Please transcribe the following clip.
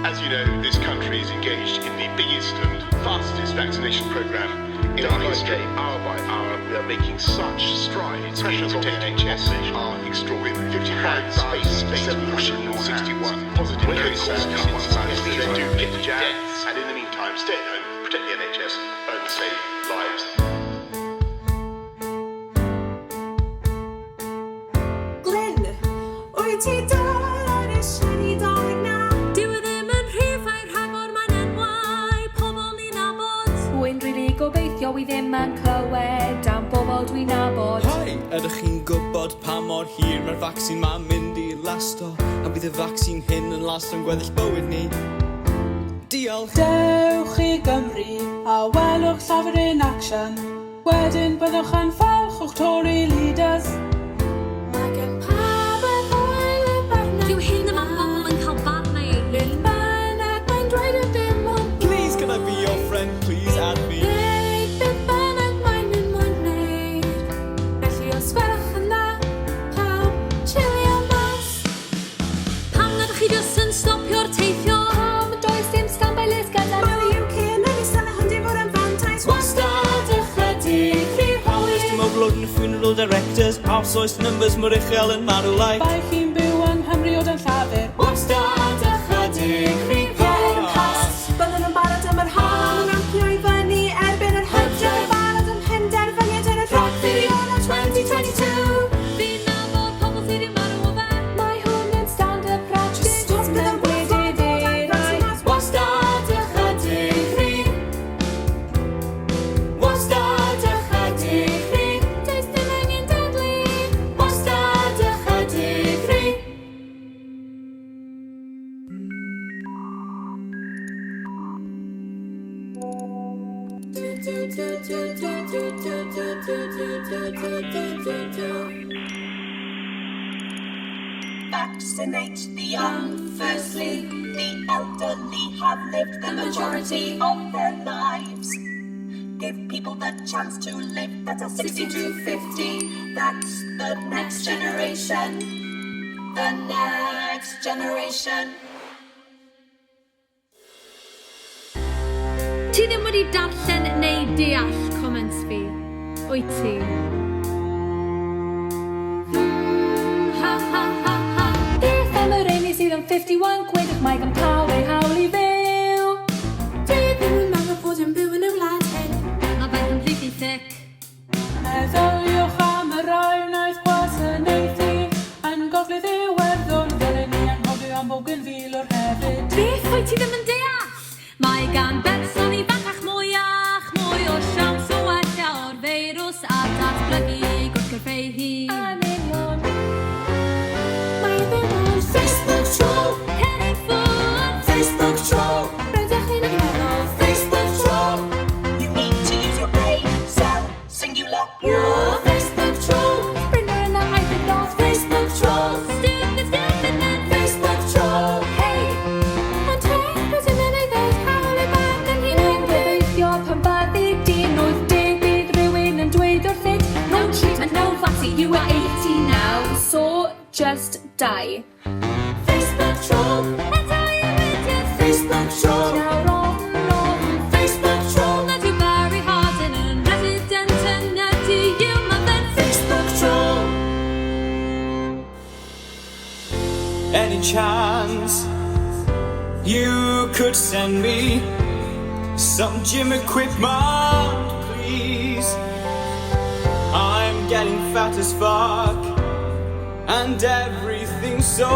As you know, this country is engaged in the biggest and fastest vaccination programme in our history. Hour by hour, we are making such strides in protecting NHS are extraordinary. 55,761 positive cases since yesterday. Do get the jab, and in the meantime, stay at home, protect the NHS, and save lives. Glyn, wyt ti dal yn eisiau ni Dolig na? Dyw e ddim yn rhifau rhagor, mae'n enwau pobl ni'n nabod. Wy'n rili gobeithio wi ddim yn clywed am bobl dwi'n nabod. Hi! Ydych chi'n gwybod pa mor hir mae'r vaccine ma'n mynd i lasto? A bydd y vaccine hyn yn lasto'n gweddill bywyd ni? Diolch! Dewch i Gymru a welwch Llafur in action. Wedyn byddwch yn falch o'ch Tory leaders. Mae gen pawb yr hwyl y barnau. Dyw hyn ddim am bobl yn cael barnau eu hun. Beth bynnag mae'n dweud y dim ond Please can I be your friend? Please add me. Gwneud beth bynnag mae'n mynd moyn wneud. Felly os gwelwch yn dda, pawb chilio mas. Pam nad ydych chi jyst yn stopio'r teithio? Pam does dim standby list gyda Mae nhw? y UK yn ennill a hwn di fod yn fantais. Wastad ychydig rhy hwyr. Dim overload yn y funeral directors. Os numbers mor uchel yn marwolaeth. Bai chi'n byw yng Nghymru o dan Llafur. Wastad ychydig rhy Pen Pasg, byddwn yn barod am yr haf, yn rampio i fyny erbyn yr hydref. Barod am penderfyniad yn y Rhagfyr Ionawr 2022. Fi'n nabod pobl sydd wedi marw o fe. Mae hwn yn stand-up practice. Stop mewn gwledydd eraill. Wastad ychydig rhy. Wastad ychydig rhy. Does dim angen dadlu. Wastad ychydig rhy. Do, do, do, do, do, do, do, do, do, do, do, do, do, do. Vaccinate the young firstly. The elderly have lived the majority of their lives. Give people the chance to live that are 60 to 50. That's the next generation. The next generation. Ti ddim wedi darllen neu deall comments fi, wyt ti? Ha ha ha ha. Beth am y rheini sydd yn 51 gwedwch mae gan pawb ei hawl i fyw. Dwi ddim yn meddwl bod yn byw yn y wlad hyn. Mae fe'n completely thick. Meddyliwch am y rai wnaeth gwasanaethu yn Gogledd Iwerddon. Ddylen ni anghofio am bougainville hefyd. Beth wyt ti ddim yn deall? Mae gan berson ifancach mwyach mwy o siawns o wella o'r feirws a datblygu gwrthgyrff ei hun. Yn union. Mae e ddim ond Facebook troll. Cer i ffwrdd! Facebook troll. Rydych chi'n meddwl. Facebook troll. You need to use your brain cell singular. You're Facebook troll. Bring her in the hyphen dot. Facebook troll. Stupid, stupid man! Facebook troll. Hey, ond hei, rydym yn ei ddweud hawl i barn yn Wy'n hunain byw. gobeithio pan fyddi di'n 80 bydd rhywun yn dweud wrthyt. No treatment, no vaccine, you are 80 now. So just die. Facebook troll. Eto i idiot! Facebook troll. Nawr ofn ofn. Facebook troll. Nad yw Barry Hardin yn resident yn y DU, mae fe'n Facebook troll. Any chance you could send me some gym equipment, please? I'm getting fat as fuck and everything's so